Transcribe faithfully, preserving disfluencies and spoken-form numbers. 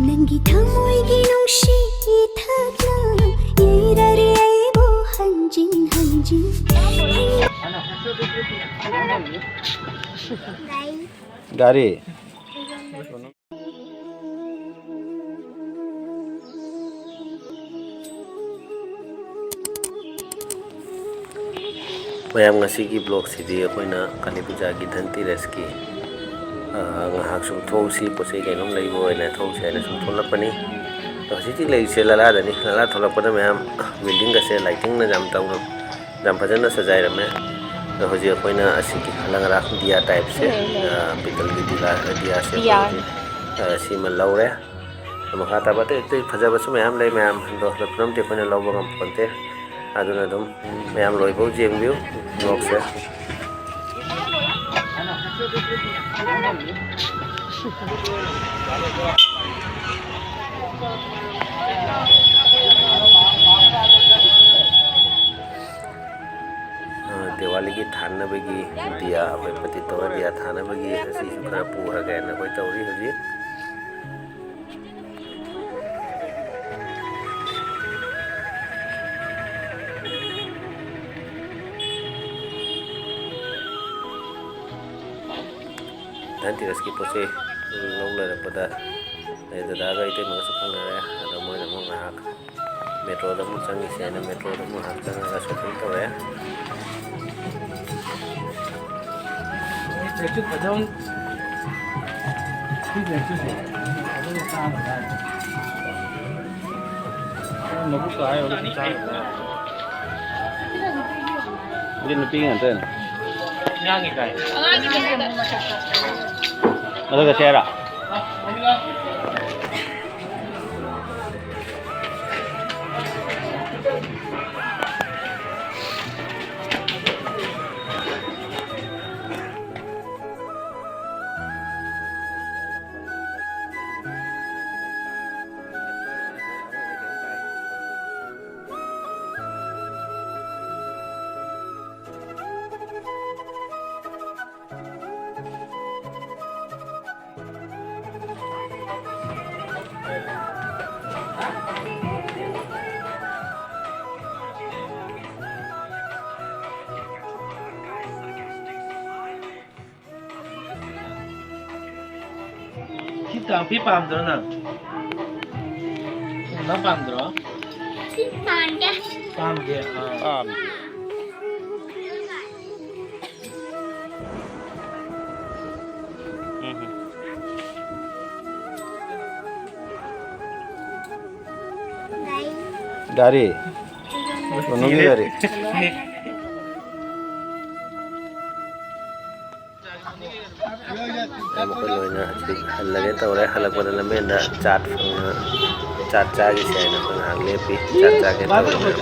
ꯅꯪꯒꯤ ꯊꯃꯣꯏꯒꯤ ꯅꯨꯡꯁꯤ ꯏꯊꯛꯅ ꯌꯩꯔꯔꯦ ꯑꯩꯕꯨ ꯍꯟꯖꯤꯟ ꯍꯟꯖꯤꯟ꯫ ꯒꯥꯔꯤ꯫ ꯃꯌꯥꯝ, ꯉꯁꯤꯒꯤ ꯕ꯭ꯂꯣꯒꯁꯤꯗꯤ ꯑꯩꯈꯣꯏꯅ ꯀꯥꯂꯤ ꯄꯨꯖꯥꯒꯤ ꯙꯟꯇꯤꯔꯁꯀꯤ, ꯑ, ꯉꯥꯏꯍꯥꯛ ꯁꯨꯝ ꯊꯣꯛꯎꯁꯤ, ꯄꯣꯠ ꯆꯩ ꯀꯩꯅꯣꯝ ꯂꯩꯕ ꯑꯣꯏꯅ ꯊꯣꯛꯎꯁꯤ ꯍꯥꯏꯅ ꯁꯨꯝ ꯊꯣꯛꯂꯛꯄꯅꯤ꯫ ꯑꯗꯣ ꯍꯧꯖꯤꯛꯇꯤ ꯂꯩꯔꯤꯁꯦ ꯂꯂꯥꯗꯅꯤ꯫ ꯂꯂꯥ ꯊꯣꯛꯂꯛꯄꯗ ꯃꯌꯥꯝ buildingꯒꯁꯦ lightingꯅ ꯌꯥꯝ ꯇꯧꯅ, ꯌꯥꯝ ꯐꯖꯅ ꯁꯖꯥꯏꯔꯝꯃꯦ꯫ ꯑꯗꯣ ꯍꯧꯖꯤꯛ ꯑꯩꯈꯣꯏꯅ ꯑꯁꯤꯒꯤ ꯂꯪꯔꯥ ꯗꯤꯌꯥ typeꯁꯦ, ꯑ, ꯄꯤꯇꯜꯒꯤ ꯗꯤꯂꯥ-, ꯗꯤꯌꯥꯁꯦ ꯗꯤꯌꯥ꯫ ꯑꯩꯈꯣꯏ ꯍꯧꯖꯤꯛ, ꯑ, ꯁꯤꯃ ꯂꯧꯔꯦ꯫ ꯃꯈꯥ ꯇꯥꯕ ꯑꯇꯩ ꯑꯇꯩ ꯐꯖꯕꯁꯨ ꯃꯌꯥꯝ ꯂꯩ ꯃꯌꯥꯝ, ꯑꯗꯣ ꯄꯨꯝꯅꯃꯛꯇꯤ ꯑꯩꯈꯣꯏꯅ ꯂꯧꯕ ꯉꯝꯄꯣꯟꯇꯦ꯫ ꯑꯗꯨꯅ ꯑꯗꯨꯝ ꯃꯌꯥꯝ ꯂꯣꯏꯐꯥꯎ ꯌꯦꯡꯕꯤꯌꯨ vlogꯁꯦ꯫ ꯑ, ꯗꯤꯋꯥꯂꯤꯒꯤ ꯊꯥꯅꯕꯒꯤ ꯗꯤꯌꯥ, ꯑꯩꯈꯣꯏ ꯄꯇꯤ ꯇꯧꯔ ꯗꯤꯌꯥ ꯊꯥꯅꯕꯒꯤ ꯑꯁꯤꯁꯨ ꯈꯔ ꯄꯨꯈ꯭ꯔꯒꯦꯅ ꯑꯩꯈꯣꯏ ꯇꯧꯔꯤ ꯍꯧꯖꯤꯛ꯫ ꯙꯟꯇꯤꯔꯁꯀꯤ ꯄꯣꯠ ꯆꯩ ꯂꯧꯅꯔꯛꯄꯗ ꯑꯩ ꯗꯗꯥꯒ ꯏꯇꯩꯃꯒꯁꯨ ꯐꯪꯅꯔꯦ꯫ ꯑꯗꯣ ꯃꯣꯏꯅ ꯑꯃꯨꯛ ꯉꯥꯏꯍꯥꯛ metroꯗ ꯑꯃꯨꯛ ꯆꯪꯉꯤꯁꯦꯅ metroꯗ ꯑꯃꯨꯛ ꯉꯥꯏꯍꯥꯛ ꯆꯪꯉꯒ shopping ꯇꯧꯔꯦ꯫ ꯃꯕꯨꯛ ꯀꯥꯏ ꯑꯣꯏꯔꯁꯨ ꯆꯥꯒꯗ꯭ꯔꯥ? ꯑꯗꯨ ꯅꯨꯄꯤ ꯉꯥꯛꯇꯅꯦ꯫ ꯃꯊꯛꯇ ꯆꯦꯔꯥ? ꯀꯥꯡꯐꯤ ꯄꯥꯝꯗ꯭ꯔꯣ ꯅꯪ? ꯅꯪ ꯄꯥꯝꯗ꯭ꯔꯣ? ꯁꯤ ꯄꯥꯝꯗꯦ꯫ ꯄꯥꯝꯗꯦ? ꯑꯥ꯫ ꯄꯥꯝꯗꯦ꯫ ꯎꯝ꯫ ꯒꯥꯔꯤ꯫ ꯀꯩꯅꯣꯒꯤ ꯒꯥꯔꯤ꯫ ꯃꯈꯣꯏ ꯂꯣꯏꯅ ꯍꯧꯖꯤꯛ ꯍꯜꯂꯒꯦ ꯇꯧꯔꯦ꯫ ꯍꯜꯂꯛꯄꯗ ꯂꯝꯕꯦꯟꯗ ꯆꯥꯠ ꯐꯪꯅ, ꯆꯥꯠ ꯆꯥꯈꯤꯁꯦ ꯍꯥꯏꯅ ꯑꯩꯈꯣꯏ ꯉꯥꯏꯍꯥꯛ ꯂꯦꯞꯄꯤ꯫ ꯆꯥꯠ ꯆꯥꯒꯦ ꯇꯧꯔꯦ꯫